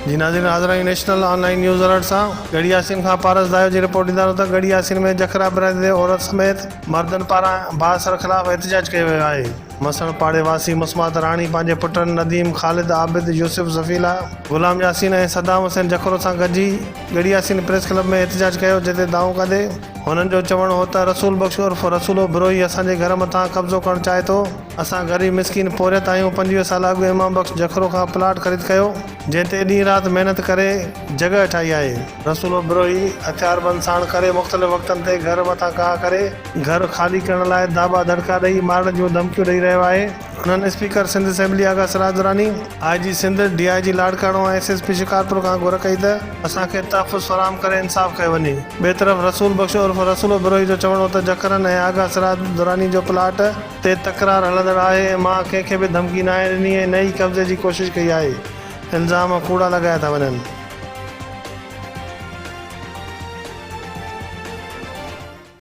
جي ناظرين حاضر آهيون نيشنل آن لائين نيوز الرٽ سان ڳڙهي ياسين کان پارس دايو جي رپورٽ ڏيندا رهون ته ڳڙهي ياسين ۾ جکرا برادري جي عورت سميت مردن پاران بااثر خلاف احتجاج ڪيو ويو آهي. مسڻ پاڙي واسي مسمات راڻي پنهنجي پٽن نديم، خالد، عابد، يوسف، ظفيلا، غلام ياسين ۽ صدام حسين جکرو سان گڏجي ڳڙهي ياسين پريس ڪلب ۾ احتجاج ڪيو جتي دانهون ڪندي هنن جو چوڻ هو ته رسول بخش عرف رسولو بروهي اسان جي گهر مٿان قبضو ڪرڻ چاهي ٿو. اسان غريب مسڪين پورهيت آهيون، 25 سال اڳ امام بخش جکرو کان پلاٽ خريد ڪيو، جنهن تي ڏينهن رات محنت ڪري جڳهه ٺاهي آهي. رسولو بروهي هٿياربند ساڻ ڪري مختلف وقتن تي گهر مٿان ڪاهه ڪري گهر خالي ڪرڻ لاء داٻا دڙڪا ڏئي مارڻ جون ڌمڪيون ڏئي رهيو آهي. هنن اسپيڪر سنڌ اسيمبلي آغا سراج دراني، آء جي سنڌ، ڊي I جي Larkana ۽ S S P Shikarpur کان گهر ڪئي ته اسان کي تحفظ فراهم ڪري انصاف ڪيو وڃي. ٻئي طرف رسول بخش عرف رسولو بروهي جو چوڻ هو ته جکرن ۽ آغا سراج دراني جو پلاٽ تي تڪرار هلندڙ آهي ۽ مان ڪنهن کي به ڌمڪي ناهي ڏني ۽ نه ئي قبضي جي ڪوشش ڪئي آهي، الزام ڪوڙا لڳايا ٿا وڃن.